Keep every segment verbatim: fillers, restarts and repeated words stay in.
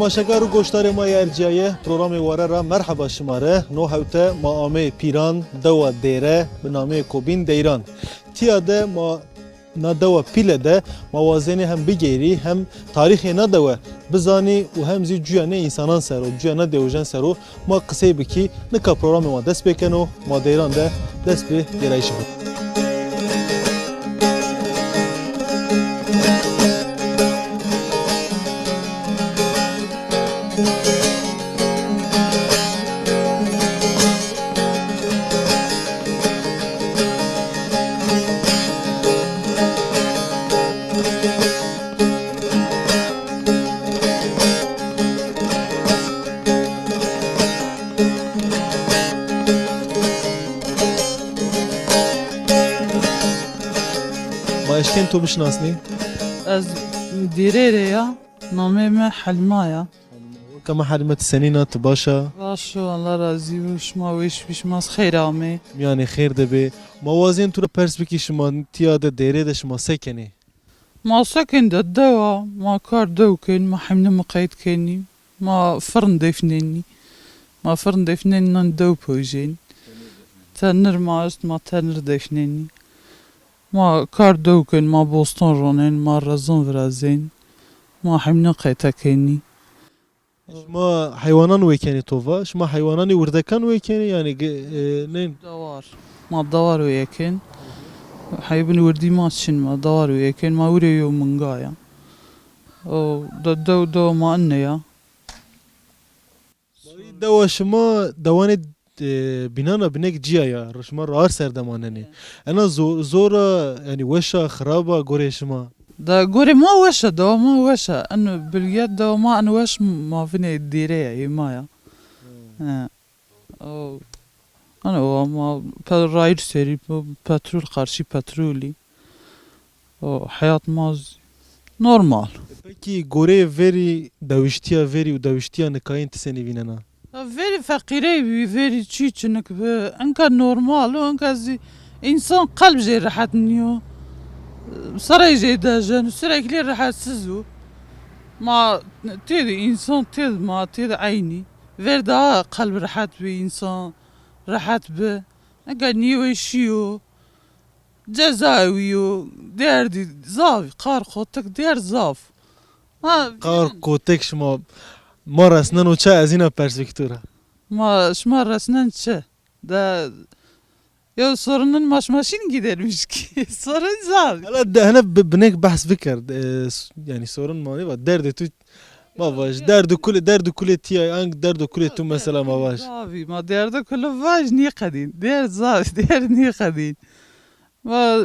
Temaşekar û goşdarê ma yê ercîyaye, programê Ware ra merheba şima rê. No hewte ma ameyê Pîran, dewa Dêre, bi nameyê Kobîn Deyran. Tîya de ma na dewa Pîle de ma wazenê hem bigeyrî hem tarîxê na dewe bizanî û hem zî cuya nê însanan ser o, cuya na dewijan ser o ma qisey bikî. Nika programê ma dest pêkeno, ma Deyran de dest bi gêrayîşê xo. Ma eşkên to bişinasnî? Ez Dêrê rê ya. Nameyê mi Helma ya. Weke mi Helme, ti senîn a, ti baş a? Baş o, Allah razî bo, şima weş bî, şima xeyr amê. Mîyanê xêr de bê. Ma wazên tu ra pers bikî, şima tîya de Dêrê de şima se kenê? Ma se kên de dewa, ma kar dew kên, ma hemnî miqeyt kenî, ma firn defnenî. Ma firn defnenî nan dew pojên. Tenir ma est, ma tenir defnenî. Ma kar dew kên, ma boston ronên, ma rezon virazên, ma hemnî qeyte kenî. Şima heywanan wêkenê to va? Şima heywananê wirdekan wêkenê, yanî ge-, e, nên? Dawar. Ma dawar wêkên. Heybin wirdî ma çin ma dawar wêkên. Ma wirê yo minga ya. O de dew dew ma ine ya. Dewa şima dewanê, e, bînan a, binek cîya ya. Şima raar ser de manenê. Ena zo-, zor a, yanî weş a, xirab a gorê şima? Da gorê ma weş a, dewa ma weş a. Eno bilgîya dewa ma en weş ma vinê Dêrê ya, ê ma ya. He. O, eno wa ma pe-, rayîr serî, pe-, petrol, qarşî petrolî. O, heyat ma z-, normal. Pekî goreyê verî, dewiştîya verî û dewiştîya nikayîn ti senî vînena? Ya verî feqîrey bî, verî çî çinik bi. Enka normal o, enka zî însan qelb jê rehet nîyo. Serey jê dejeno, sürekli rahatsız o. Ma têdî însan têdî, ma têdî eynî. Ver daha qelb rehet bi, însan rehet bi. Enka nîweşî yo. Cezayê wî yo, derdî zaf, qar qotik derd zaf. Ha, qar qotik şima, ma resneno çi, ez îna pers bik to ra. Ma şima resnen çi? De, yo sorunun maş maşîn gidermiş ki. Sorun zaf. Hala de, hene bi-, binek behs biker. E, s-, yanî sorun ma nêva. Derdê tu ma vaj. Derd û kulê, derd û kulê tîya, ang derd û kulê tu mesela ma vaj. Zaf î, ma derd û kulê vaj nîqedîn. Derd zaf, derd nîqedîn. Va,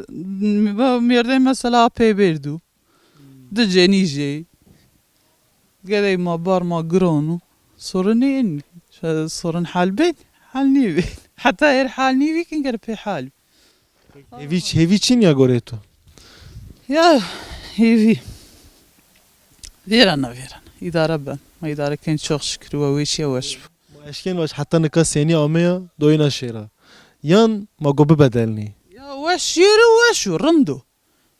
va mêrdê mesela pê bêrdu. Di cenî jê. Gedey ma bar ma giron o. Sorunê en. Sorun hal bên, hal nêbên. Heta êr hal nîbî kin gere pê hal. Hêvî, hêvî çin ya gorê to? Ya, hêvî. Vêrena, vêrena. Îdare ben. Ma îdare kên, çok şükür, wa weşîya weş bo. Ma eşkên vaj heta nika senî ameya doyna şêra. Yan ma go bibedelnî? Ya weş şêro, weş o, rind o.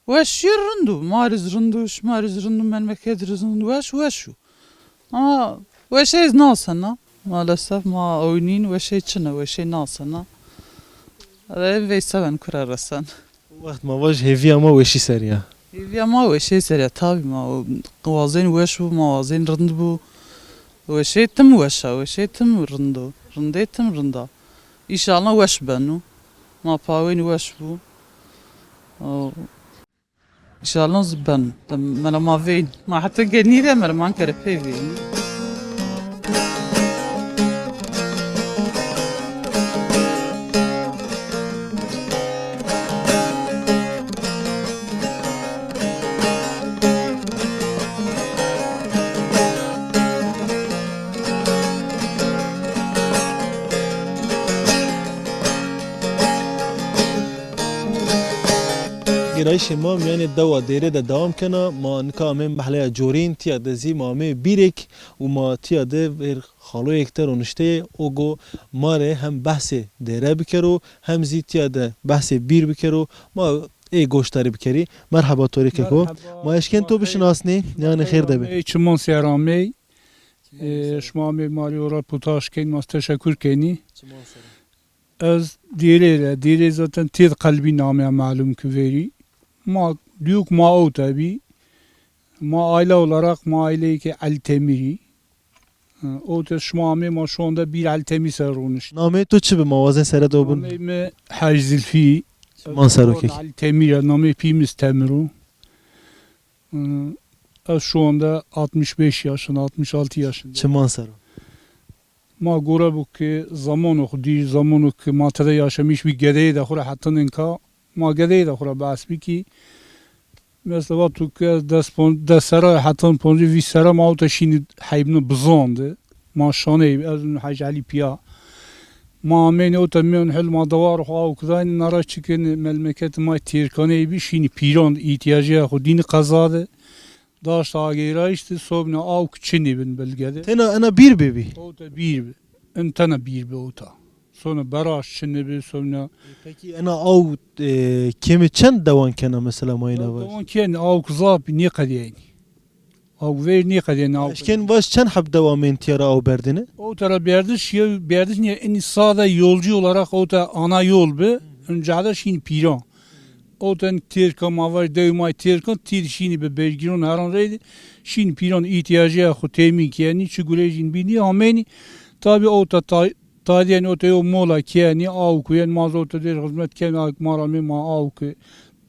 Weş şêro rind o. Ma rê zî rind o, şima rê zî rind o, memleket rê zî rind o, weş, weş o. Ama weşey zî nasena. Maalesef ma ewnîn, weşey çin a, weşey nasena. Ere veyse ben kure resen. Wext ma vaj hêvîya ma weşî ser ya. Hêvîya ma weşey ser ya, tabî ma o wazên weş bo, ma wazên rind bo. Weşey tim weş a, weşey tim rind o. Rindey tim rind a. Înşallah weş beno. Ma pawên weş bo. O, înşallah zî beno. Mela ma vên. Ma heta genî de mela ma kere pê vên. Gêrayîşê ma mîyanê dewa Dêrê de dewam kena. Ma nika ameyê mehleya Corîn, tîya de zî ma ameyê bîrêk û ma tîya de ver xaloyêk de ronişteyê, o go ma rê hem behsê Dêre bikero, hem zî tîya de behsê bîr bikero. Ma ê goşdarî bikerî. Merheba to rê keko. Merheba. Ma eşkên to bişinasnî, yanî xêr de bê. Amey, çimon ser amey. E, şima amê ma rê o reportaj kenî, ma teşekur kenî. Ez Dêrê re, Dêrê zaten têd qelbî nameya melum ki verî. Ma diyok ma ewta bî. Ma aile olarak ma aileyê ke El Temîrî. Ewta şima amê ma şu anda bir El Temîr ser rûniş. Nameyê to çi bi ma wazen sere do bin? Nameyê mi Hec Zilfî. Çiman sero kek? El Temîr, nameyê pî mi Temir o. Hı, ez şu anda altmış beş yaşında, altmış altı yaşında. Çiman sero? Ma gore bu ki zamanok dîr, zamanok ki ma tede yaşamış bî gedeyê de xura hetin inka, ma gedeyê de xura behs bî ki mesela wexto ki ez des pon-, des sera hetin poncî vîst sera ma ewta şînî heybno bizan de. Ma şaneyî, ez û Hec Elî pîya. Ma amênî ewta mîyon hil ma dewar xo awk daynî, nara çikin melmeketê ma têrkaneyî bî, şînî pîran îhtîyacîya xo dînî qeza de. Daşt agêrayîş de sobne awk çinî bin bilge de. Tena ena bîr bibî? Ewta bîr bi. In tena bîr bi ewta. Sona beraş çinî bi, sobne. Peki ena aw, e, kemi çend dewan kena mesela ma yena vaj? Dewan kenî, awk zaf bî, nêqedîyaynî. Awk ver nêqedîyaynî, awk. Eşken vaj çend heb dewa mên tîya ra aw berdêne? Ewta ra berdiş, yew berdiş nîye, inî sade yolcu olarak ewta ana yol bi, in cade şînî pîran. Ewta têrka ma vaj, dewê ma yê têrkan, tîr şînî bi bergîron heran reyde, şînî pîran îhtîyacîya xo temîn kenî, çi gurejîn bînî, amênî. Tabî ewta ta-, tadîyenî ewta yew mola kenî, awk yenî, ma zî ewta dêr xizmet kenî, awk ma ra mê ma awk.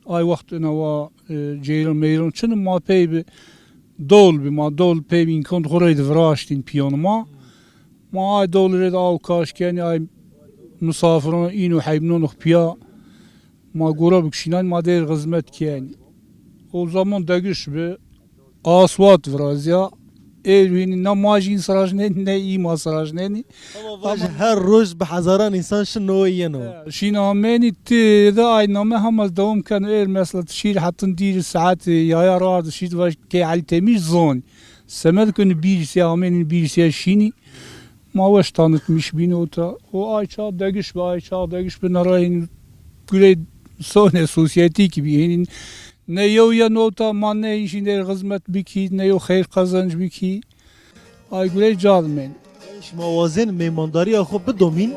Ay wext ina wa, e, ceyran meyran çin, ma pey bi dol bi, ma dol pey bi îmkan xo reyde viraştîn pîyanê ma. Ma ay dol reyde aw kaş kenî, ay misafiran îno heybnonix pîya. Ma gora bikşînan, ma dêr xizmet kenî. O zaman degiş bi. Aswat virazîya. Êr hînî ne ma jî siraşnenî, ne î ma siraşnenî. Ama vaj her roj bi hezaran însan şino yeno. Şîn amênî ti de ay name hema dewam keno. Êr mesela ti şîr hetin dîrî saet yaya ra ardi şît vaj kê El Temîr zon. Semed kunî bîrîsî amênî bîrîsî şînî. Ma weş tanitmiş bîn ewta. O ay çax degiş bi, ay çax degiş bi, nara hînî gurey sone sosyetî kî bî. Hînî ne yew ya nota ma ne înşî ne xizmet bikî, ne yew xeyr qazanc bikî. Ay gurey ca dimên. Şima wazên mêmandarîya xo bidomîn?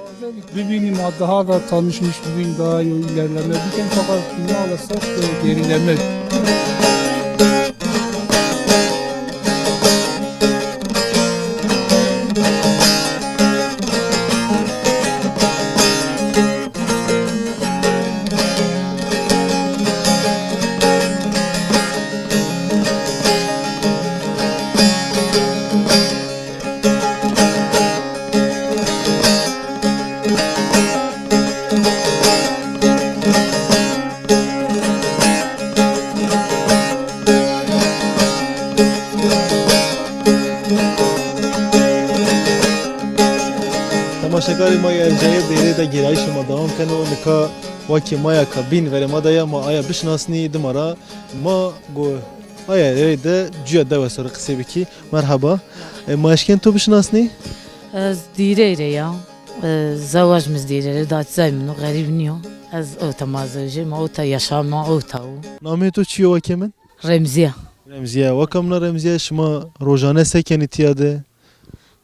Bibînî ma daha da tanışmış bibîn, daha yew ilerleme bikên, fakat maalesef, e, gerileme. Temaşekarê ma yê erjayê, Dêrê de gêrayîşê ma dewam keno. Nika wakê ma ya ke bîn verê ma de ya, ma aya bişinasnî, dima ra ma go aya rey de cuya dewe ser o qisey bikî. Merheba. E, ma eşkên to bişinasnî? Ez Dîrey rê ya. E, zewaj mi zî Dîrey rê, datîzay min o, xerîb nîyo. Ez ewta ma zewjê, ma ewta yaşam, ma ewta o. Nameyê to çi yo wakê min? Remzîye. Remzîye. Waka min a Remzîye, şima rojane se kenî tîya de?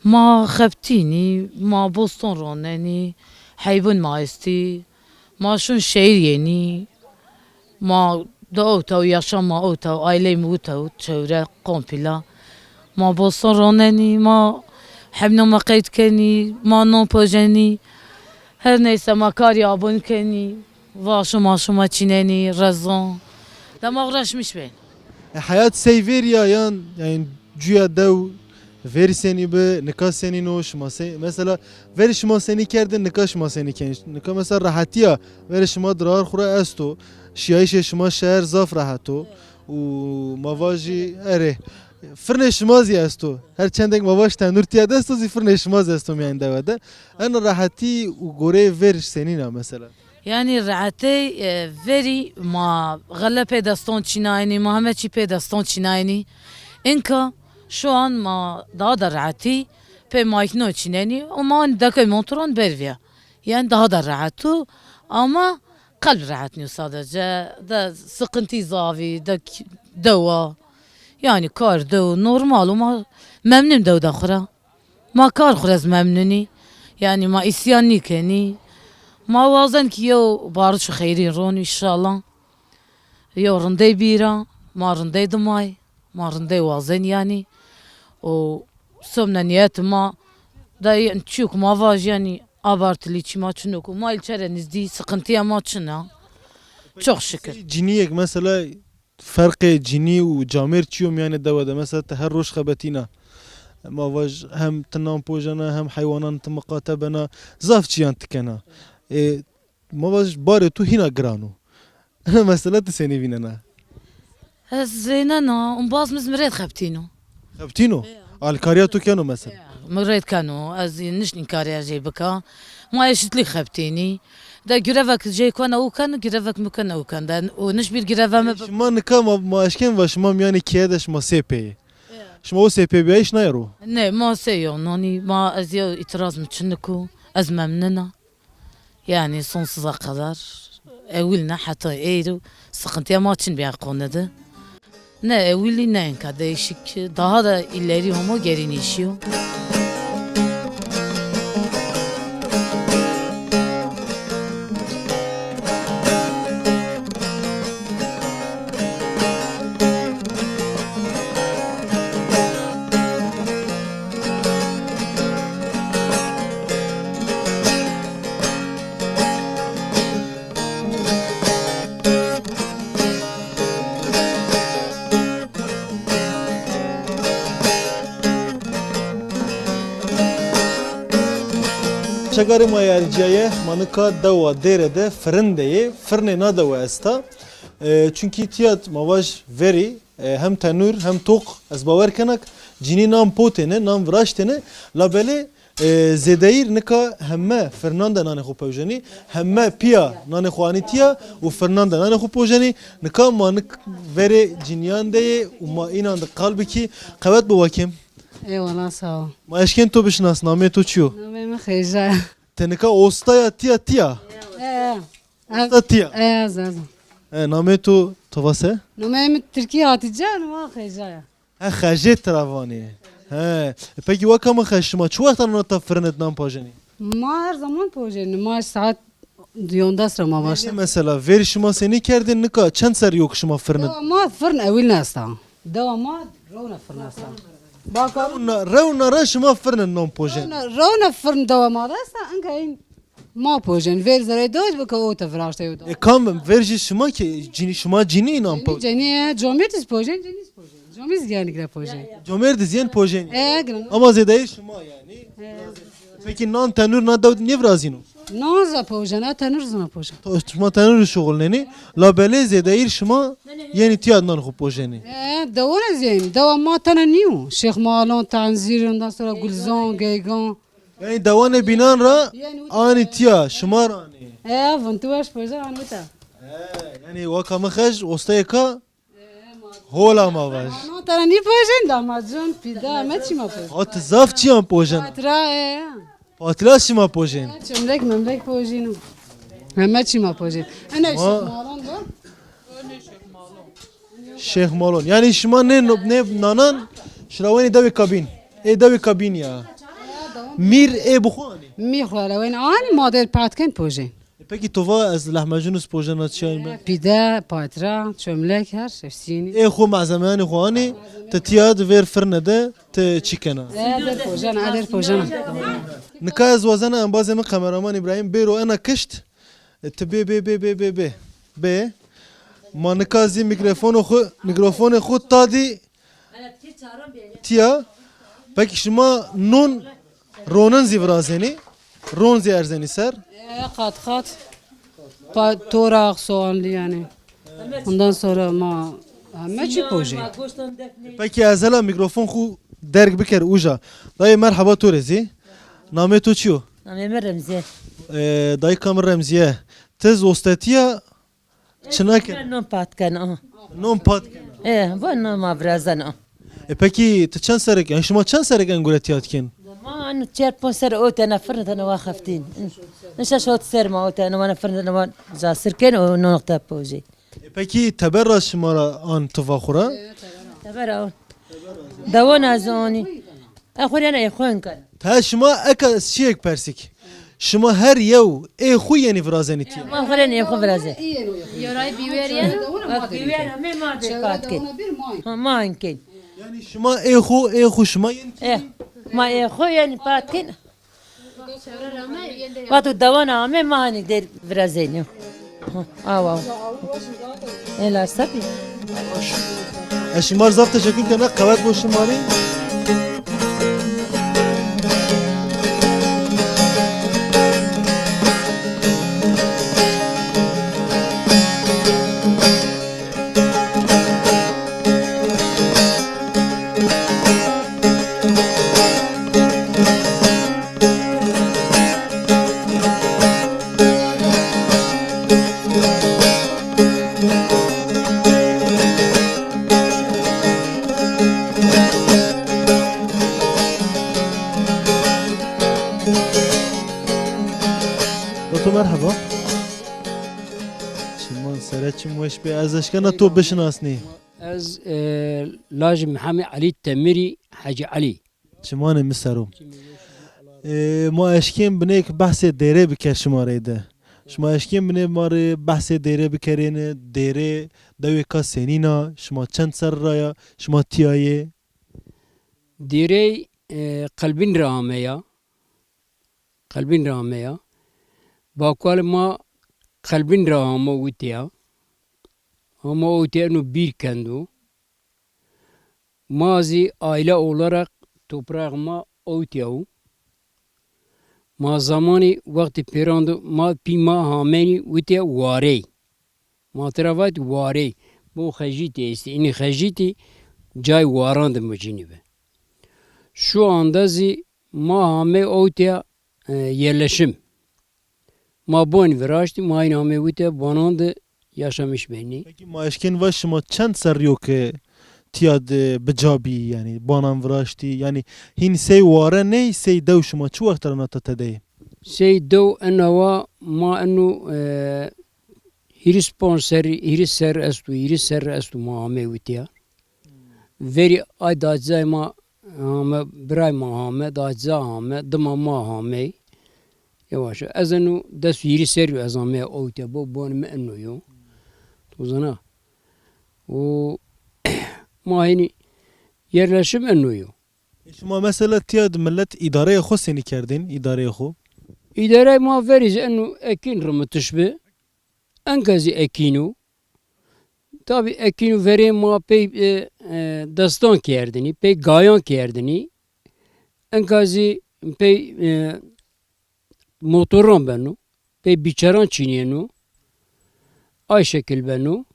Ma xebitînî, ma boston ronenî, heybûn ma estî, ma şûn şehîr yenî, ma di ewta û yaşam ma ewta û aîleyê mi wita û çewre kompîla. Ma boston ronenî, ma hebno ma qeyd kenî, ma non pojenî, her neyse ma karî abon kenî, vaşo maşo ma çînenî, rezon. De ma uğraşmış bên. E, heyat sey verî ya yan, yanî cuya dew verî senî bi, nika senîn o, şima se-, mesela verî şima senî kerdin, nika şima senî kenî? Nika mesela rehetîya verê şima dirar xwu ra esto, şiyayîşê şima şeher zaf rehet o û ma vajî erê, firnê şima zî esto. Her çendek ma vaj tenûr tîya de esto zî firnê şima zî esto mîyanê dewe de. Ena rehetî û goreyê verî senîn a mesela? Yanî rehetey, e, verî ma xele pê deston çînaynî, ma heme çî pê deston çînaynî. Inka şu an ma daha da rehetî pê makînon çînenî û ma anî dekey motoran bervîya. Yanî daha da rehet o ama qelb rehet nîyo sadece. De sıkıntı zavî, de k-, dewa. Yanî kar dew normal o, ma Memnun dewda xwu ra. Ma kar xwu ra zî memnunî. Yanî ma îsyan nîkenî. Ma wazen ki yew barış û xeyrîn ron înşallah. Yew rindey bîra, ma rindey dimay, ma rindey wazen yanî. Û somna nîyet ma da çîyo ku ma vaj yanî abartılî çî ma çin o ku ma îlçe ra nizdî, sıkıntıya ma çin a. Çok şükür. Cinîyek mesela ferqê cinî û camêrd çi yo mîyanê dewe de? Mesela ti her roj xebetîna. Ma vaj hem ti nan pojena hem heywanan ti miqate bena. Zaf çîyan ti kena. E, ma vaj barê tu hîna giran o. Ena mesela ti senî vînena? Ez vînena, umbaz mi zî mi rê xebitîno. Xebitîno? Alkariya tu keno mesela? Mi rê keno, ez niştîn karê ez jê bika. Ma eşitlîk xebitînî. De gurevek jê kena û keno, gurevek mi kena û keno. De û niş bîr gureve mi bi- Şima nika ma, ma eşkên va şima mîyanê keye de şima sê pê yê. Şima o sê pê bîyayîş naye ro? Ne, ma sê yo nanî, ma ez yew îtiraz mi çin niko, ez memnun a. Yanî sonsuza kadar ewil ne heta êro sıkıntıya ma çin bîya kone de. Ne ewilî ne enka değişik. Daha da ileri homo gerinîşîyo. Çekarê ma yê ercîyaye, ma nika dewa Dêre de firin de yê. Firnê na dewe esta. E, çunkî tîya ma vaj verî, e, hem tenûr hem toq, ez bawer kena ke cinî nan potêne, nan viraştêne, labelê, e, zêdeyîr nika heme firnan de nanê xo pojenî, heme pîya nanê xo anî tîya û firnan de nanê xo pojenî. Nika ma nik verê cinîyan de yê û ma înan de qal bikî. Qewet bi wa kêm. Eyvallah, sağ ol. Ma eşkên to bişinas, namê to çi yo? Namê mi Xêja ya. Ti nika osta ya tîya tîya? E. Osta tîya. E, ez, ez. E, namê to, to va se? Namê mi Tirkî Hatice, nima Xêja ya. He, Xejê tira vanê. He. E, pekî weka mi Xej, şima çi wextan nata firin id nan pajenî? Ma her zaman pojenî. Ma saet yondes ra ma başla. Mesela verî şima senî kerdê, nika çend serrî yo ki şima firin id? Dewa ma firin ewil nesta. Dewa ma rewna firin esta. Baka. Rewna, rewna ra şima firin id nan pojenî? Rewna, rewna firin dewa ma de esta, inka în ma pojen. Ver zerey doj bika o te viraşte yo da. E kam ver jî şima ki cinî, şima cinî nan po- Cenî, cenî, e, comêrd zî pojen, cenî zî pojen. Comêrd zî yanî gre pojen. Comêrd zî yên pojen. E, giran. Ama zêdeyî şima yanî. E. Pekî nan tenûr na dew nêvirazîno? Nan zî pojen, e, tenûr zî na pojen. To, şima tenûr şuxulnenî, labelê zêdeyîr şima yenî tîya nan xo pojenî. E, dewan ez yên. Dewa ma tena nîyo. Şêx Malon, Tenzîr, ondan sonra Gulzon, Geygon. Yanî dewanê bînan ra anî tîya, şima ra anî. E, vin tu weş pojen, an wita. E, yanî weka mi Xej, ostayê ka hola ma vaj. No tera nî pojen, damacun, pîda, heme çî ma pojen. Ha, ti zaf çîyan pojen. Patira, e. Patira çî ma pojen. Çömlek, memlek pojîno. Heme çî ma pojen. Ene Şêx Malon do. Şêx Malon. Yanî şima nê, nê nanan şirawenî dewê kabîn. Ê dewê kabîn ya. Mîr ê bi xo anî. Mî xo ra wen anî, ma der patken pojen. E, pekî to va ez lahmecun iz pojena çiyayî ben? Pîde, patra, çömlek, her şey sînî. Ê xo malzemeyanê xo anî, ti tîya di vêr firne de ti çî kena? E, der pojena, e, der pojena. Nika ez wazena embazê mi kameraman Îbrahîm bêro ena kişt. E, ti bê, bê, bê. Bê. Ma nika zî mîkrofonê xo, mîkrofonê xo tadî tîya. Pekî şima non ronin zî virazenî? Ron zî erzenî ser? E, qat qat. Pa-, toraq, soğanlı yani. Ondan sonra ma heme çî pojê. Pekî ez hela mîkrofon xo derg biker uca. Dayê merheba to rê zî. Namê to çi yo? Namê mi Remziye. E, dayîka mi Remziye. Ti zî ostetîya çina ke? Non pat kena. Non pat kena. E, bu non ma virazen. E, pekî ti çend serek, yanî şima çend serek en gure tîya dikin? Ma anu çer ponc ser o tena firn tena wa xeftîn. Nişa şot ser ma o tena wana firn tena wa casir ken o non te pojê. E, pekî teber ra şima ra an ti va xo ra? Teber a. Dewan ez anî. E xo rê ê xo ken. Ta şima eka ez çîyêk persik. Şima her yew ê xo yenî virazenî tîya. Ma xo rê ê xo viraze. Yoray bîwer yeno. Bîwer ame ma de pat ken. Ha, ma ken. Yanî şima ê xo, ê xo şima yenî kî? E, ma ê xo yenî pat ken. Vato dewan ame ma hanî der virazenî. Ha, awa. Ela sabî. Ez şima rê zaf teşekkür kena, qewet bo şima rê. Doto, merheba. Çiman sere çim weş bê. Ez eşkena to bişinasnî. Ez, e, lajê Mihemed Elî Temirî, Hecî Elî. Çimanê mi ser o. E, ma eşkên binêk behsê dêrê bike şima rê de. Şima eşkên binê ma rê behsê dêrê bikerêne, dêrê dewêka senîn a, şima çend serr ra ya, şima tîya yê? Dêrey, e, Qelbîn ra ameya. Qelbîn ra ameya. Bakualê ma Qelbîn ra amo witîya. Ama ewtîya eno bîr kendo. Ma zî aile olarak toprağê ma ewtîya wo. Ma zamanî wextî pêran de ma pî ma hamenî witîya warey. Ma tira vat warey. Bo xejîtî estî. Înî xejîtî cayê waran de mucînî bi. Şu anda zî ma hame ewtîya, e, yerleşim. Ma bon viraştî, ma hîn amê wite bonan de yaşamış benî. Peki ma eşkên va şima çend serrî yo ke tîya de bi ca bî, yanî bonan viraştî, yanî hîn sey ware ney, sey dew şima çi wext ra nata tede yê? Sey dew enawa ma eno, e, hîris ponc serrî, hîris serrî esto, hîris serrî esto ma amê witîya. Verî ay dacizay ma hame, biray ma hame, daciza hame, dima ma hamey. Yewaş. Ez eno des û hîrî serrî yo ez amey ewtîya bo, bonê mi eno yo. To zana. Û ma hênî yerleşim eno yo. E, şima mesela tîya de milet îdareyê xo senî kerdên, îdareyê xo? Îdareyê ma verî zî eno ekîn rimitiş bi. Enka zî ekîno. Tabî ekîno verê ma pey, e, e, destan kerdinî, pey gayan kerdinî. Enka zî pey, e, motoran beno, pey bîçeran çînîyeno. Ay şekil beno.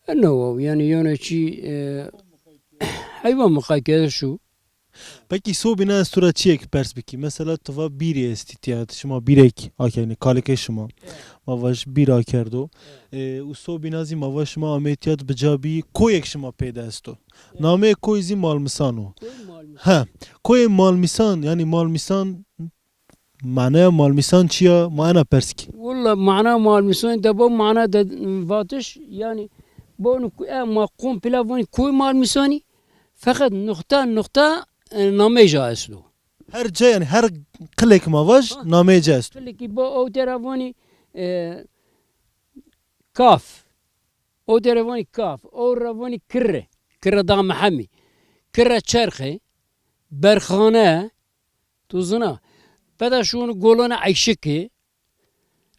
Eno waw, yanî yone çî, e, heywan miqayî kerde şu. Pekî sobîna ez to ra çîyêk pers bikî. Mesela ti va bîrî estî tîya, şima bîrêk akerînî, kalikê şima. Evet. Ma vaj bîr akerdo. Evet. E, û sobîna zî ma vaj şima amê tîya de bi ca bî, koyêk şima pê de esto. Evet. Nameyê koyî zî Malmisan o. Koyê Malmisan. Ha, koyê Malmisan, yanî Malmisan, manaya Malmisan çi ya? Ma ena pers kî. Willa mana Malmisan de bo mana de vatiş, yanî bo nu, e, ma komple vonî koyê Malmisanî. Feqet nuqta nuqta, e, nameyê ca esto. Her ca, yanî her qilêk ma vaj, ha, nameyê ca esto. Qilêkî bo ewte ra vonî, e, Kaf. Ewte ra vonî Kaf. Ewro ra vonî Kirre. Kirre Da Mihemî. Kirre Çerxê. Berxane. To zana. Peda şûnû Golona Eyşikî.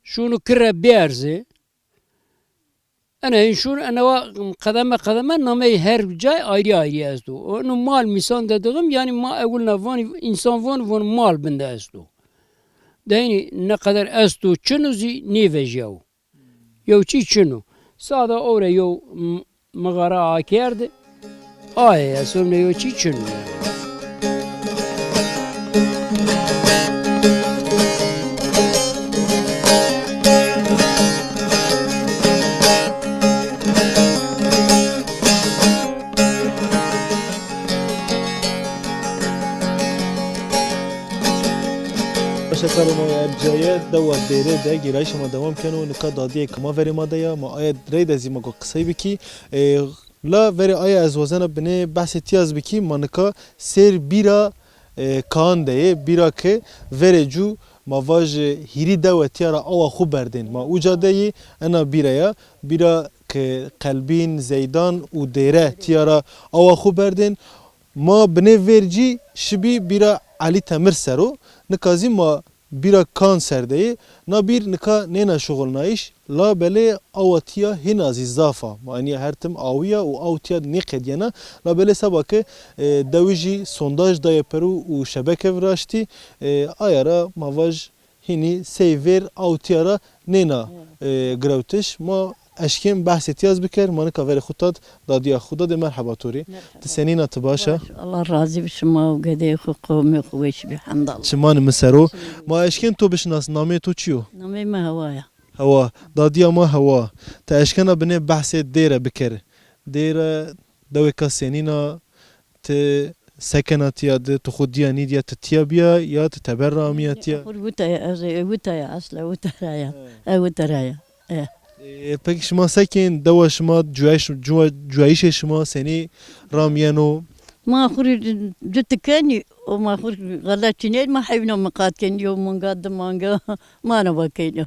Şûnû Kirre Bierzî. Ena hîn şûn, ena wa qedeme qedeme nameyê her cay ayrî ayrî esto. Eno Malmisan de dixim, yanî ma ewil na vanî, însan vanî, vanî Malbin de esto. De hînî ne qeder esto çin o zî nêvejîyawo. Yew çî çin o. Sada ore yew m-, mixara akerd. Aye ya, sonra yo çî çin. Başa karo ma ya caye dewa Dêrê de gêrayîşê ma dewam keno. Nika dadîyê ke ma verê ma de ya, ma aye reyde zî ma go qisey bikî. E, La verê aya ez wazena binê behsê tîya zî bikî, ma nika sêr bîra, e, Kaan de yê, bîra ke verê cû ma vaj hîrî dewe tîya ra awa xwu berdên. Ma uca de yê, ena bîra ya, bîra ke Qelbîn, Zeydan û Dêre tîya ra awa xwu berdên. Ma binê vêr cî şibî bîra Elî Temir ser o. Nika zî ma bîra Kaan ser de yê. Na bîr nika nêna şuxulnayîş, labelê awa tîya hîna zî zaf a. Ma enîya her tim awî ya û aw tîya nêqedîyena. Labelê seba ke, e, dewijî sondaj daye peru û şebeke viraştî, e, aya ra ma vaj hînî sey vêr aw tîya ra nêna, e, girewtiş. Ma eşkên behsê tîya zî biker, ma nika verê xwu tad dadîya xwu. Dadê, merheba to rê. Merheba. Ti senîn a, ti baş a? Baş, Allah razî bi şima û gedeyê xwu, qewmê xwu weş bî, hemdallah. Çimanê mi ser o. Ma eşkên to bişinasn, nameyê to çi yo? Nameyê mi Hewa ya. Hewa. Dadîya ma Hewa. Ti eşkena binê behsê Dêre biker. Dêre dewêka senîn a, ti se kena tîya de, ti xwu dîya nîdîya, ti tîya bîya ya ti teber ra amîya tîya? Xwu wita ya, ez ê wita ya, esla wita ra ya. He. E wita ra ya. E. E, pekî şima se kên, dewa şima, cuyayiş-, cuwa-, cuyayîşê şima senî ramîyeno? Ma xwu rê cuti kenî û ma xwu rê xele çinên, ma heywana miqat kenî, yew manga, di manga, ma na va kenî.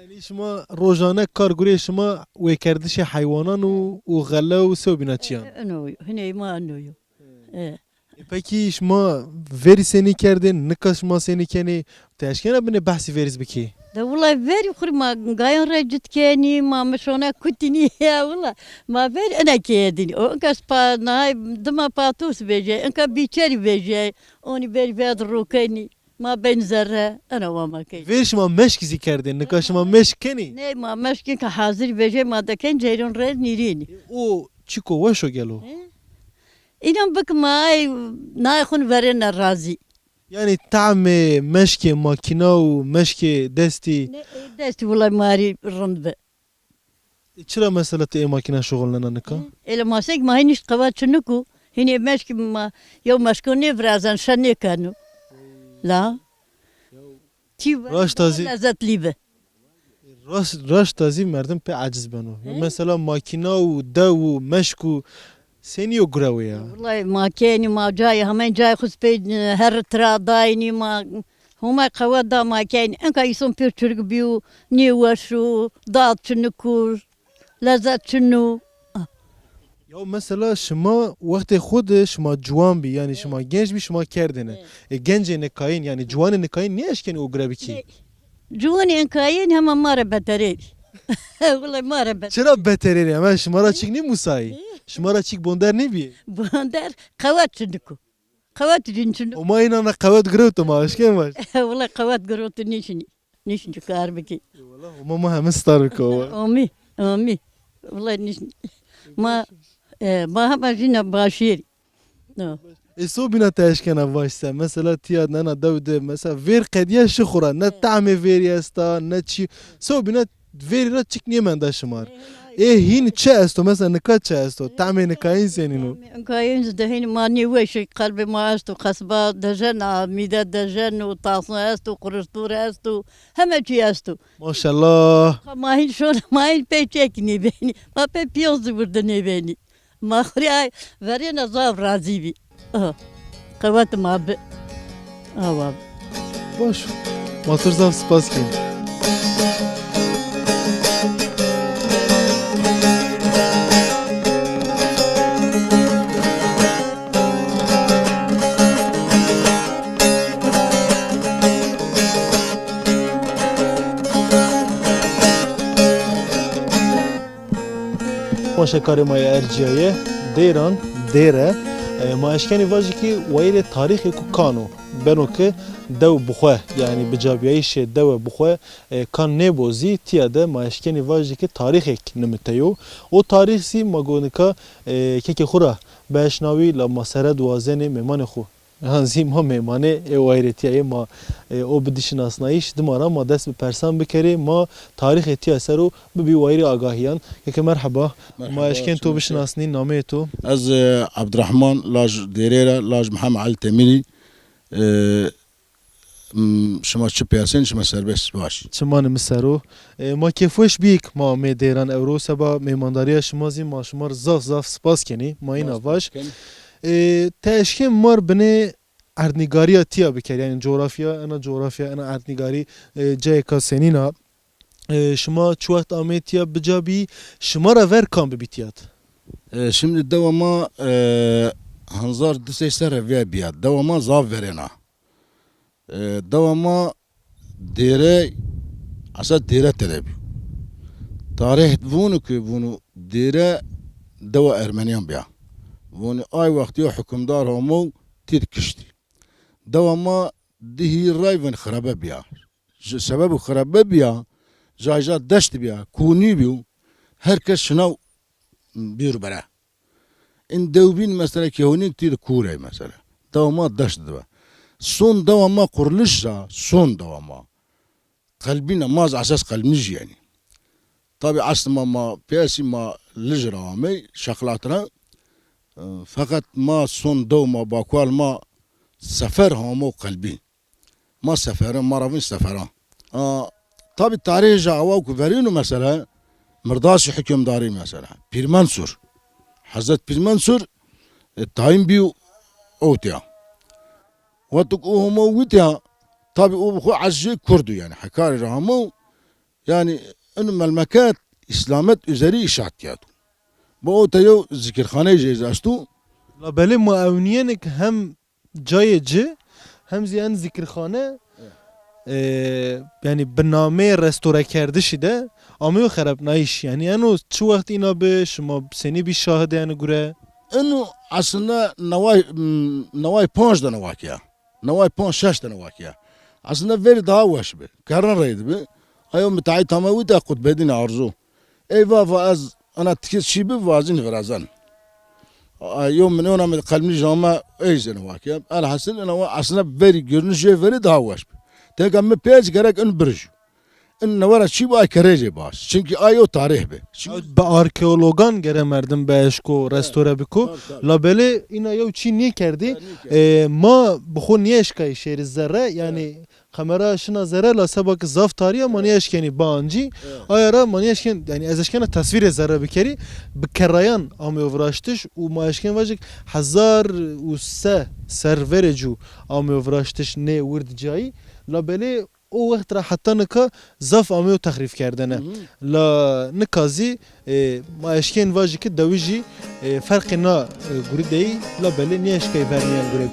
Yanî şima rojane kar gurê şima wêkerdişê heywanan û, û xele û sewbîna çiyan? E, eno yo, hinê ma eno yo. E. E, pekî şima verî senî kerdên, nika şima senî kenê? Ti eşkena binê behsî verî zî bikî? De wulay verî xwu rê ma gayan re cit kenî, ma mişone kutînî, ya wulay. Ma verî ena keye dînî. O inka pa, nahay dima patos vejê, inka bîçerî vejê, onî verî verd rokenî. Ma bên zerre, ena wa ma key. Vêr şima meşk zî kerdên, nika şima meşk kenî? Ney, ma meşk inka hazir vejê ma dekên, ceyran rê nîrînî. O çiko weş o gelo? He? Înan bik ma ay, nay xun verêne razî. Yanî tamê meşkê makîna û meşkê destî? Ne, ê destî wulay ma rê rind bi. E, çira mesela ti ê makîna şuxulnena nika? Ele ma sek ma hînî qewet çinik o. Hînê meşkî ma yew meşko nêvirazen, şe nêkeno. La. Tî raşta zî lezetlî bi. Raş-, raşta zî merdim pê eciz beno. Ya mesela makîna û dew û meşk û senî yo gurewê ya? Wulay ma kenî, ma cayê, hemên cayê xwu pê, e, her tira daynî ma. Homay qewet da ma kenî. Enka îson pêr çirik bîyo, nêweş o, dad çinik o, lezet çin o. Ah. Ya mesela şima wextê xwu de şima ciwan bî, yanî şima genc bî, şima kerdêne. E, gencê nikayîn, yanî ciwanê nikayîn nêeşkenî o gure bikî? Ciwanê nikayîn hema ma re beterêrî. Wulay ma re beter. Çira beterêrî? Hema şima ra çik nêmusayî? Şima ra çik bonder nêbîyê? Bonder qewet çinik o. Qewet cin çin. O ma înan ra qewet girewto ma, eşkên vaj? Wulay qewet girewto nêşinî. Nêşinî kar bikî. Wulay, o ma, ma heme star biko. Amî, amî. Wulay nêşinî. Ma, e, ma hema jîna başêrî. No. E, sobîna ti eşkena vaj se? Mesela tîya nena dew de, mesela vêr qedîya şi xwu ra. Ne tamê vêrî esta, ne çî. Sobîna vêrî ra çik nêmenda şima rê. Ê hîn çi esto? Mesela nika çi esto? Tamê nikayîn senîn o? Nikayîn zî de hîn ma nêweşî, qelbê ma esto, qesba dejen a, mîde dejen o, tansîyon esto, quruştor esto, heme çî esto. Maşallah. Ma hîn şona, ma hîn pey çek nêbenî. Ma pey pîyon zî wirdi nêbenî. Ma xwu rê ay verêne zaf razî bî. Aha. Qewet ma bi. Awa. Baş. Ma to rê zaf spas kên. Temaşekarê ma yê ercîyaye, Dêran, Dêre, e, ma eşkenî vajî ki wayîrê tarîxêko kan o. Beno ki dew bi xwe, yanî bicabîyayîşê dewe bi xwe, e, kan nêbo zî, tîya de ma eşkenî vajî ki tarîxêk nimite yo. O tarîx zî ma go nika, e, kekê xwu ra bieşnawî, la ma sere di wazenê mêmanê xwu. Yan zî ma mêmanê ê wayîrêtîyayê ma, e, o bidî şinasnayîş, dima ra ma dest bi persan bikerê, ma tarîxê tîya ser o bibî wayîrê agahîyan. Keke merheba. Merheba, ma eşkên to bişinasnî, nameyê to? Ez, e, Ebdurehman, laj Dêrêr a, laj Mihemed Elî Temîrî. E, m, şima çi pêrsên, şima serbest, baş. Çimanê mi ser o. E, ma kêfweş bîk, ma mê dêran ewro seba mêmandariya şima zî ma şima rê zaf zaf spas kenî. Ma îna vaj. E, ti eşkên ma rê binê erdnîgariya tîya bikerî, yanî cografya, ena cografya, ena erdnîgarî, e, cayêka senîn a. E, şima çi wext amê tîya bica bî, şima ra ver kam bibî tîya de? E, şimdi dewa ma, e, hezar du sey serre vîya bîya. Dewa ma zaf verên a. E, dewa ma dêre, esa dêre tede bî. Tarîh vûnû ki vûnû dêre dewa Ermenîyan bîya. Vûnû ay wext yo hukimdar hamo tîd kiştî. Dewa ma di hîr ray vin xirebe bîya. Ji sebebû xirebe bîya, jay ja deşt bîya, kû nîbîyo, her kes şinaw bîr bere. In dew bîn mesela kêhonîn tî de kûr ey mesela. Dewa ma deşt dibe. Son dewa ma qurliş ra, son dewa ma. Qelbîn a, ma zî esas qelbnijî yanî. Tabî eslê ma, ma pêsî ma lij ra amey, şexlat ra. E, feqet ma son dew ma, bakual ma sefer hamo qelbîn. Ma seferan, ma ra vin seferan. A, tabî tarîh ja awa ku verîno mesela, Mirdasî hukimdarî mesela. Pîr Mensur. Hezret Pîr Mensur, e, tayîn bîyo ewtya. Wexto ku o hamo witya, tabî o bi xo ez jê Kurd o yanî, Hekarî ra hamo, yanî ino melmeket îslamet üzerî îşat kerd. Bi ewte yew zikirxaneyê jê zî esto. Labelê ma ewnîyenê ke hem cayê ci, hem zî en zikirxane, e, yanî bi nameyê restorekerdişî de ameyo xerepnayîş. Yanî eno çi wext îna bi, şima senî bî şahidê eno gure? Eno aslında neway, m, neway panc de ne wakîya. Neway panc şeş de ne wakîya. Aslında verî daha weş bi. Kerran reydi bi. Ayo müteahhit ama wita Kutbedîn Arzu. Ey va, va ez ena tikê çî bi vazîn virazen. A, yo min ona mi qelmî jame ey zene wake. Elhasil ena wa aslında verî görünüş jê verî daha weş bi. Tenka mi pêz gerek in birij. In newe ra çî bi ay kerê jê baş. Çünkü ay o tarih bi. Şimdi bi arkeologan gere merdim bi eşko restore biko. Tabii, tabii. Labelê îna yew çî nîkerdî. Ha, nîkerdî. E, ma bi xo nîeşkayî şêrî zerre, yanî kamera şina zere la seba ki zaf tarî ya, ma nêeşkenî biancî. Evet. Aya ra ma nêeşken, yanî ez eşkena tesvîrê zere bikerî. Bi kerrayan ameyo viraştiş û ma eşken vajik hezar û se ser verê cû ameyo viraştiş nê wird cayî. Labelê o wext ra heta nika zaf ameyo texrîf kerdene. Hı hı. La nika zî E, ma eşkên vajî ki dewijî, e, ferqê na, e, gurî de yî, labelê nêeşkayî vernîyen gure.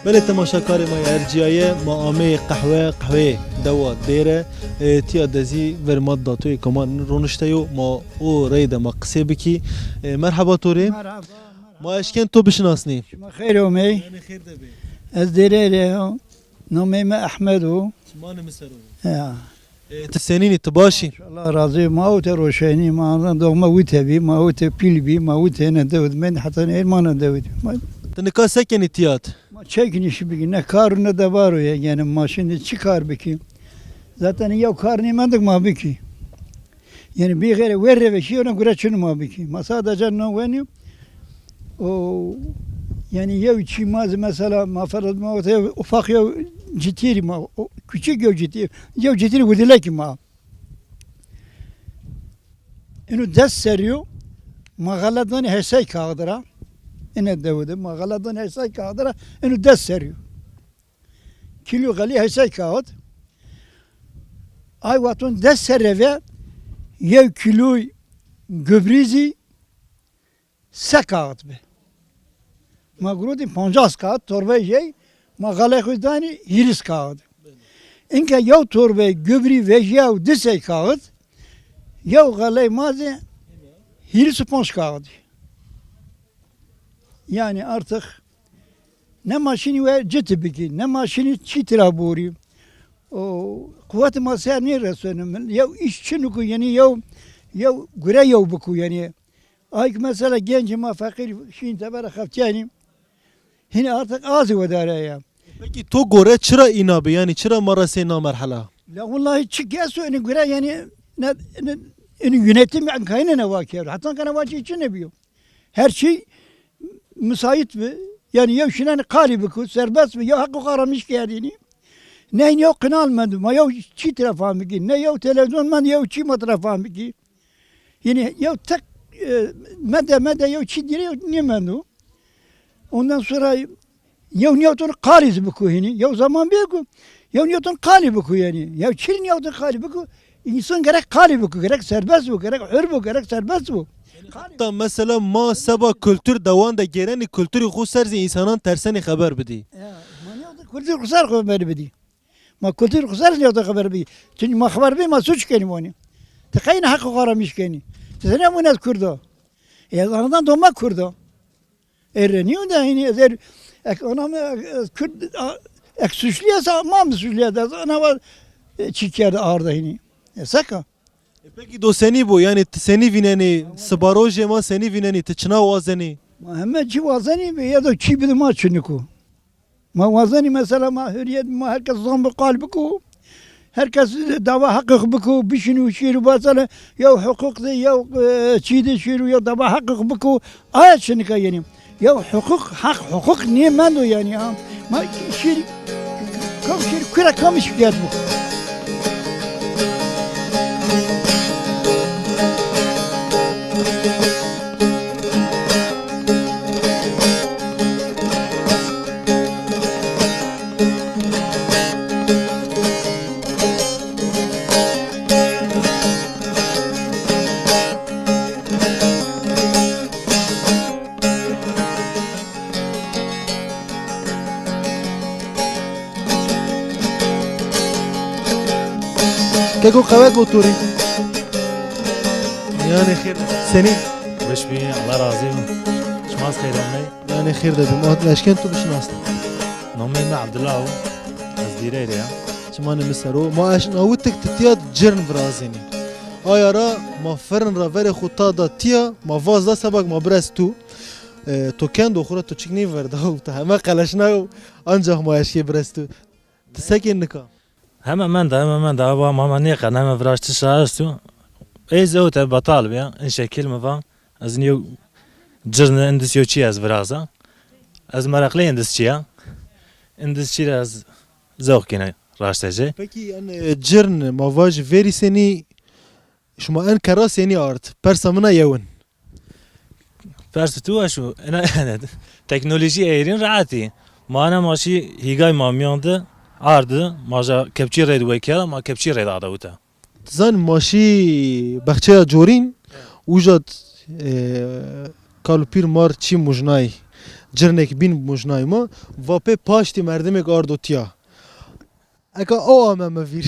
Belê temaşakarê ma yê ercîyaye, ma ameyê qehwe, qehweyê dewa Dêre, e, tîya de zî verê ma datoyê kaman ronişte yo, ma o reyde ma qisê bikî. E, merheba to rê. Merheba, merheba. Ma eşken to bişinasnî. Şima xeyr omey. Yanî xeyr de bê. Ez Dêreyê rê yo. Nomey mi Ehmed o. Çimanê mi ser o. Ya. E, ti senîn î, ti baş î? Allah razî, ma û te roşenî, ma ana doğma û te bî, ma û te pîl bî, ma û te ne dewid mend, heta ne ma ne dewid. Ma Ti nika se kenî tîya de? Ma çekinî şi bikî, ne kar û ne debar o ya, yanî ma şimdi çi kar bikî? Zaten yew kar nîmendik ma bikî. Yanî bî xêre ver rê ve şîyo ne gure çin ma bikî. Ma sadece no wenî. O, yanî yew çî ma zî mesela ma ferz ma ortaya ufak yew citîrî ma, o, küçük yew citîr, yew citîrî widilekî ma. Ino des serî yo, ma xelet vanî heştay kağıdı ra. Ine dewi de, ma xelet vanî heştay kağıdı ra, ino des serî yo. Kîlo xelî heştay kaxit. Ay wexton des serre ve yew kîloy gubrî zî se kaxit bi. Ma gurotî pancas kaxit, torbeyê jey, ma xelê xo danî hîris kaxit. Înke yew torbeyê gubrî vejîya û di sey kaxit, yew xeley ma zî hîris û panc kaxit. Yanî artık ne ma şinî we citi bikî, ne ma şinî çî tira borî. O quwetê ma ser nêreseno. Yew îş çin ku, yanî yew, yew gure yew biku yanî. Ay ki mesela gencê ma feqîr şîn tebera xeftîyanî. Hînî artık azî wedare ya. Peki to gore çira îna bi? Yanî çira ma resê na merhela? La wellahî çi kes o, inî gure yanî ne, ne, inî yönetim enkayne ne vaker. Hatta kana vaçî çi ne biyo. Her şey müsait bi. Yanî yew şinenî qalî biku, serbest bi, yew heq û xara miş kerdînî. Ne yew qinal mend, ma yew çî tira fam bikî, ne yew televîzyon mend, yew çî ma tira fam bikî. Yanî yew tek, e, mede, mede yew çî dîrê yew nêmendo. Ondan sonra yew nîyawton qalî zî biku hînî. Yew zaman bê ku yew nîyawton qalî biku yanî. Yew çî nîyawton qalî biku. Însan gerek qalî biku, gerek serbest bu, gerek hür bu, gerek serbest bu. Hatta mesela ma seba kultur dewan de gêrenî, kulturî xo ser zî însanan tersenî xeber bidî. Ya, ma nîyawton kultur xo ser xeber bidî. Ma kultur xo ser nîyawton xeber bidî. Çunkî ma xeber bidî ma suç kenî wanî. Ti qey na heq û xara miş kenî. Ti zana vûn ez Kurd a. Ez anadan doğma Kurd a. Ê renîyo de hînî ez er ek ona mi, e, Kurd, a, ek suçlî esa, ma mi suçlî esa, ez ona va, e, çî kerde arda hînî. E, seka. E, peki do senî bo? Yanî ti senî vînenî, sibarojê ma senî vînenî, ti çina wazenî? Ma heme çî wazenî, ya do çî bide ma çiniku. Ma wazenî mesela ma hurriyet, ma herkes zan bi qal biku. Herkes dava heqê xo biko, bişîno şêro basene, yew huqûq de, yew, e, çî de şêro, yew dava heqê xo biko. Aya çinika yanî. Yew huqûq, heq, huqûq nêmendo yanî, ha. Ma şêr, kam şêr, kura kam şikayet bo. Keko qewet bo to rê. Miyanê xêr. Senî? Weş bî, Allah razî bo. Şima zî xeyr amey. Miyanê xêr de bî. Ma eşken tu bişinasnî. Nameyê mi Abdullah o. Ez Dîrey rê ya. Çimanê mi ser o. Ma eşnawitik ti tîya cirn virazenî. Aya ra ma firin ra verê xo ta da tîya, ma vaz da seba ke ma birez tu. E, to kendo xo ra to çik nêverda û to heme qeleşna û ancax ma eşkê birez tu. Ti sekê nika? Heme menda, heme menda. Ava ma, ma nêqena, heme viraştiş ra esto. Ey zewte betal bîya. In şekil mi va. Ez nîyo cirni indis yo çî ez viraza. Ez meraqlê indis çî ya. Indis çî ra ez zewq kîne raştece. Pekî en, e, cirn ma vaj verî senî, şima en kerra senî ard? Persa min a yewin. Persê tu weş o. Ena teknolojî êrîn rehetî. Ma ena ma şî hîgay ma mîyan de ardi, ma ja kepçî reyde wekera, ma kepçî reyde arda wita. Ti zanî ma şî bexçeya corîn, uca, e, kal û pîr mar çî mujnay, cirnêk bîn mujnay ma, va pê paştî merdimêk ardo tîya. Eka o ame mi vîr.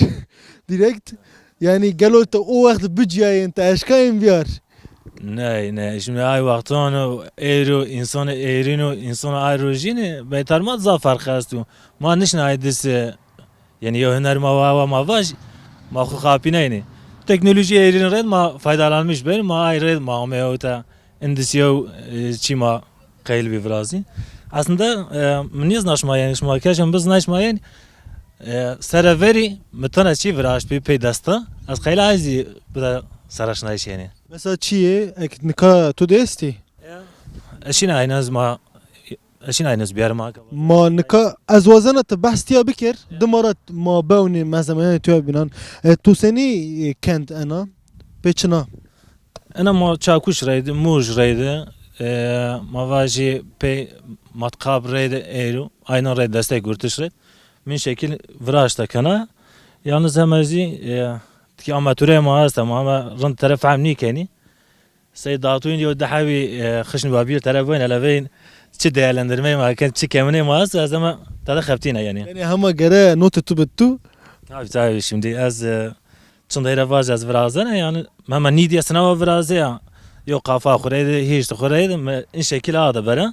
Direkt. Yanî gelo ti o wext bicîyayên, ti eşkayên vîyar? Ney, ney. Şimdi ay wextan û êro, însanê êrîn û însanê ay rojînî beytar ma zaf ferq esto. Ma nişna ay dist, e, yanî yew huner ma wa, wa ma vaj, ma xo xapîneynî. Teknolojî êrîn reyde ma faydalanmış benî, ma ay reyde ma amey ewta. Indis yew, e, çî ma qeyl bî virazî. Aslında, e, mi nêzna şima, yanî şima keşen biznay şima, yanî, e, sere verî mi tena çî viraşt bî pey desta. Ez qeyla ay zî bida seraşnayîş yanî. Mesela çîyê, ek nika tu de estî? Ya. Eşîna aynaz ma, eşîna aynaz biyar ma. Ma nika ez wazena ti behs tîya biker, dima ra ma bewnî mezemeyanê tu ya bînan. E, tu senî, e, kend ena? Pê çina? Ena ma Çakuş reyde, Muj reyde, e, ma vajî pey Matkab reyde êro, aynan reyde destek gurtiş reyde. Min şekil viraşta kena. Yalnız hema zî, e, tikî amatûrê ma esta, ma hema rind tere fehm nîkenî. Sey datûyîn yew di hebî, e, xişn babîr tere boyne, leveyîn çi değerlendirmeyê ma ken, çi keminê ma esta, ez hema tede xebtîna yanî. Yanî hema gere notê tu bi tu? Tabii, tabii, şimdi ez, e, çindeyre vaj ez virazena, yanî hema nîdîye sinawa virazeya. Yew qafa xwu reyde, hîşt xwu reyde, mi in şekil a de bere.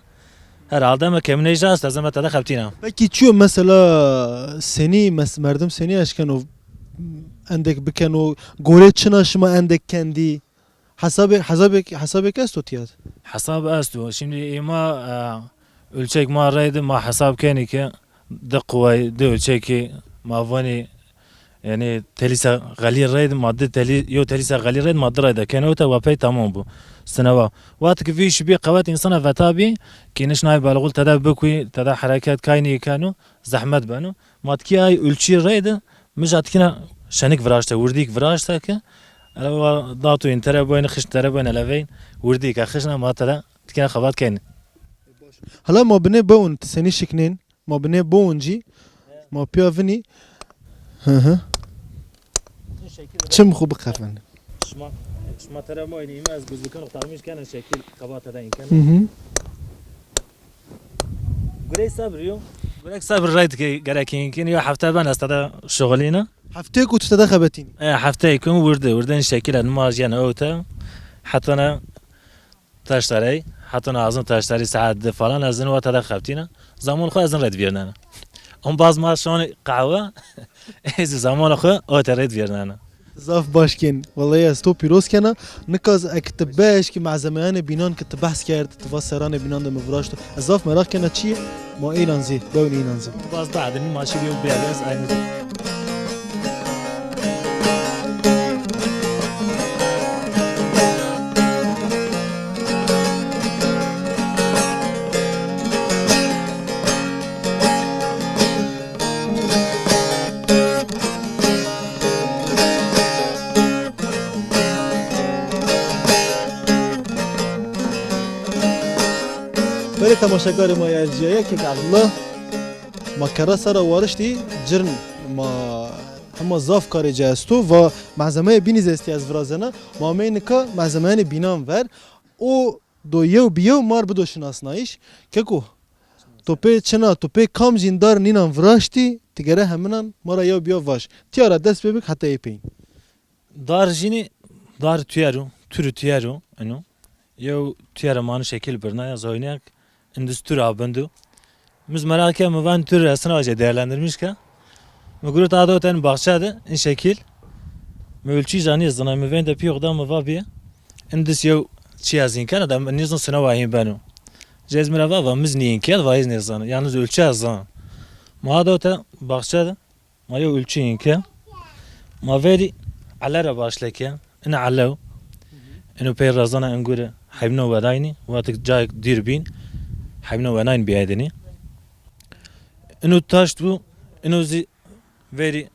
Herhalde mi kemîney rast ez hema tede xebtîna. Peki çiyo mesela senî mes-, merdim senî eşkeno endek bikeno, gorê çina şima endek kendî? Hesabê, hesabê, hesabêk esto tîya de? Hesab esto. Şimdi ê ma, e, ölçek ma reyde ma hesab kenî ke di quway, di ölçekî ma vanî, yanî telîsa xelî reyde ma di telî, yew telîsa xelî reyde ma di reyde kenê ewta wa pey tamam bu. Sinawa. Wextî ki vî şibî qewet însana veta bî, ki nişnay belxul tede bikuyî, tede hereket kaynî keno, zehmet beno. Ma tikî ay ulçî reyde, mi ja tikîna şenik viraşte, wirdîk viraşte ki, elewa datûyîn tere boyne, xişn tere boyne, eleveyn wirdîk a xişna ma tede tikîna xebat kenî. Hala ma binê bewin, ti senî şiknên? Ma binê bowin cî, ma pîya vinî. Hı hı. Çim xwu biqefen. Şima, şima tere ma inî, ez guzlikan taxmîş kena şekil qebate de inkena. Hı hı. Gurey sabir yo. Gurek sabir reyt ke gerek inkeni yo, hefte ben ez tede şuxulîna. Hefteyêk û tu tede xebetînî? E, hefteyêk û wirdi, wirdi in şekil ez nimaj yena ewte. Hetana taştarey, hetana azin taştarî saet di falan, ez in wata de xebtîna. Zaman xo ez in red vîrnena. Ombaz ma şonî qehwe, ez zaman xo o te red vîrnena. Zaf baş kên. Wellahî ez to pîroz kena. Nika z-, ek ti beş ki malzemeyanê bînan ki ti behs kerd, ti va seranê bînan de mi viraşto. Ez zaf meraq kena çi yê? Ma ênan zî, bewn ênan zî. Baz badin ma şî bir bir yaz aynı. Belê temaşekarê ma yê ercîyaye, kek Abdullah, ma kerra sera wariştî cirn, ma hema zaf karê ci esto, va malzemeyê bînî zî estî ez virazena, ma amey nika malzemeyê bînan ver, o do yew bi yew mar bido şinasnayîş. Keko, to pê çina, to pê kam jîn dar nînan viraştî, ti gere heminan ma ra yew bi yew vaj. Tîya ra dest pê bik heta ê peyîn. Dar jînî, dar tuyer o, tûrî tuyer o, eno. Yew tuyer manu şekil birna ya zoynek, indis tûr abindu. Mi zî meraq ke, mi van tûr resina hoca değerlendirmiş ke. Mi gurut ado ten baxçe de, in şekil. Mi ölçü zanî zina, mi vende piyo da mi va bî. Indis yew çi yazîn kena da, mi nîzin sinawa hîn beno. Cez mi ra va, va mi zî nîyin ke, va ez nêzan. Yalnız ölçü ez zan. Ma ado te baxçe de. Ma yew ulçî înke. Ma verî ele ra başle ke. Ina elew. Ino pey rezana engure heybno wedaynî. Watik cayek dîr bîn. Heybno wenayn bîyaydinî. Ino taşt bu. Ino zî verî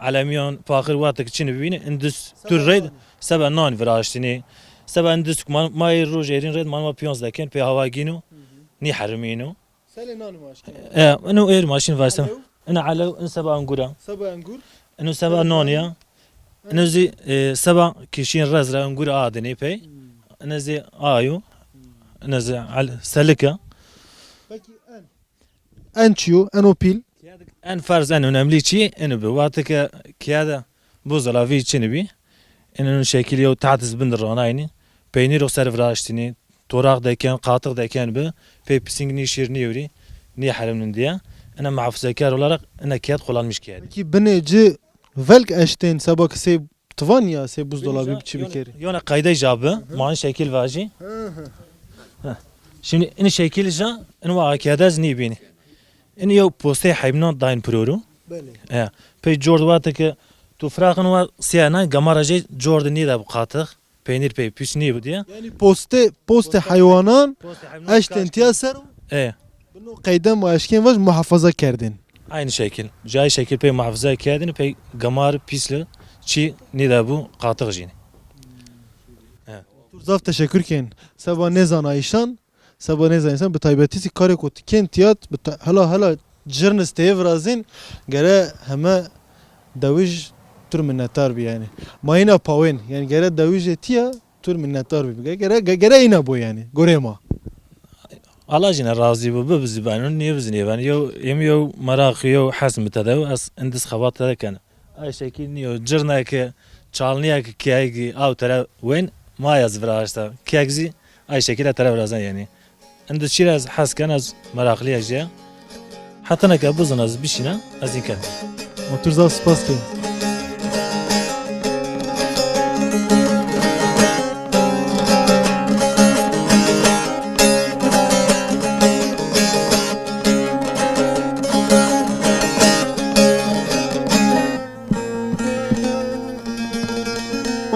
elemîyan, paxir watik çinî bibînî. Indis tu reyd seba nan viraştînî. Seba indis ma, ma yê roj êrîn reyd ma, ma piyonz deken pey hawa gîno. Nî herimîno. Selê nanî ma eşkî. E, ino êr maşîn varsem. Alew? Ino elew, ino seba engura. Seba engur? Ino seba non ya. Ino zî, e, seba kişîn rez ra engur adinî pey. Hmm. Ino zî ayo. Hmm. Ino zî al-, selika. Peki en? En çiyo, en o pîl? En ferz, en önemli çî ino bi. Wextê ke kiyede buzdolabî çinî bî. Ino şekil yew taht iz bin de ronaynî. Peynîr o ser viraştînî. Toraq deken, qatix deken bi, pey pisîng nî şîr nî ewrî, nî herimnin diye. Ina muhafazakar olarak ina kiyat kullanmış kiyat. Peki binê ci velk eştên seba ki sey tivan ya sey buzdolabî bi çi bikerî? Yone qayde ja bi, man şekil vajî. Hı hı. Heh. Şimdi ini şekil ja, ini wa akiyadez nî bînî. Ini yew postey heybnan dayn piroru. Belê. E, pey cord wate ki tu firaqin wa siya nay, gamara jey cord nî de bi qatix. Peynîr pey pîs nîbû diye. Yanî postê, postê heywanan eştên tîya ser û. E. Bi no qeyde ma eşkên vaj muhafaza kerdên. Aynı şekil. Cayê şekil pey muhafaza kerdin, pey gamar pîsli çî nîdebû qatix jînî. E. Doktor zaf teşekkür kên. Seba nêzanayîşan, seba nêzanayîşan, bi taybetî zî karê ku ti kên tîya, bi ta-, hela, hela Cirn iz teye virazên, gere heme dewij tur minnetdar bi yanî. Ma îna pawên, yanî gere dewijê tiya tur minnetdar bi. Gere, gere, gere îna bo yanî, gorê ma. Allah jîne razî bo, bibizî beno, nêbizî nêbeno. Yew, êm yew meraq, yew hes mi tede yo, ez indiz xebat tede kena. Ay şekil nîyo, cirneke, çalnîyeke, keyegî, aw tere wen, ma ya zî viraşta. Keyek zî ay şekîle tere virazen yanî. Indi çî ra ez hes ken, ez meraqlî ya jî ya. Hetine ke bizon ez bişîna, ez înken. Ma tu zaf spas ken.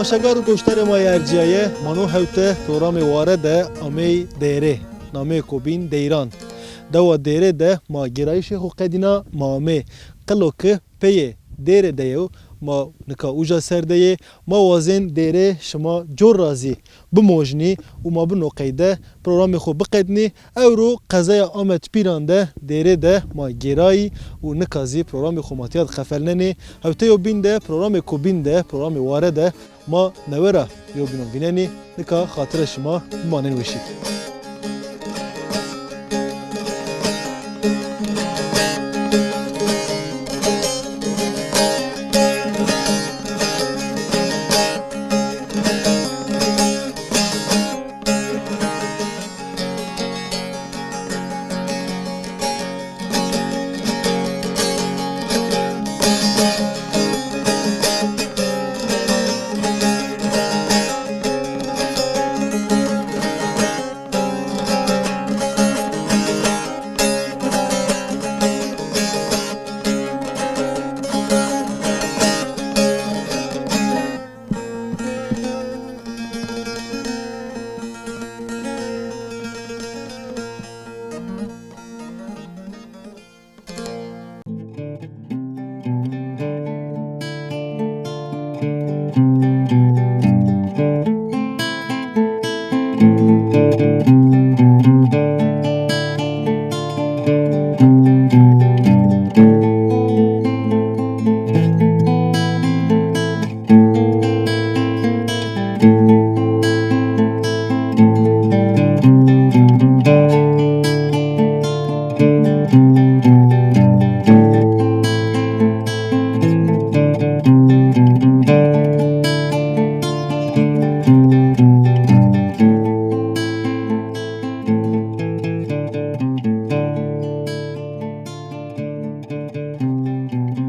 Temaşegar û goşdarê ma yê ercîyaye, ma no hewte programê Ware de amey Dêrê, nameyêko bîn Deyran. Dewa Dêrê de ma gêrayîşê xo qedîna, ma amê. Qilo ki peyê Dêrê de yo, ma nika uca ser de yê. Ma wazên Dêrê şima cor ra zî bimojnî û ma bi no qeyde programê xo biqednî. Ewro qezaya Amed Pîran de, Dêrê de ma gêrayî û nika zî programê xo ma tîya de qefelnenê. Hewteyo bîn de, programêko bîn de, programê Ware de ma newe ra yewbînon vînenî. Nika xatire şima bimanên weşî.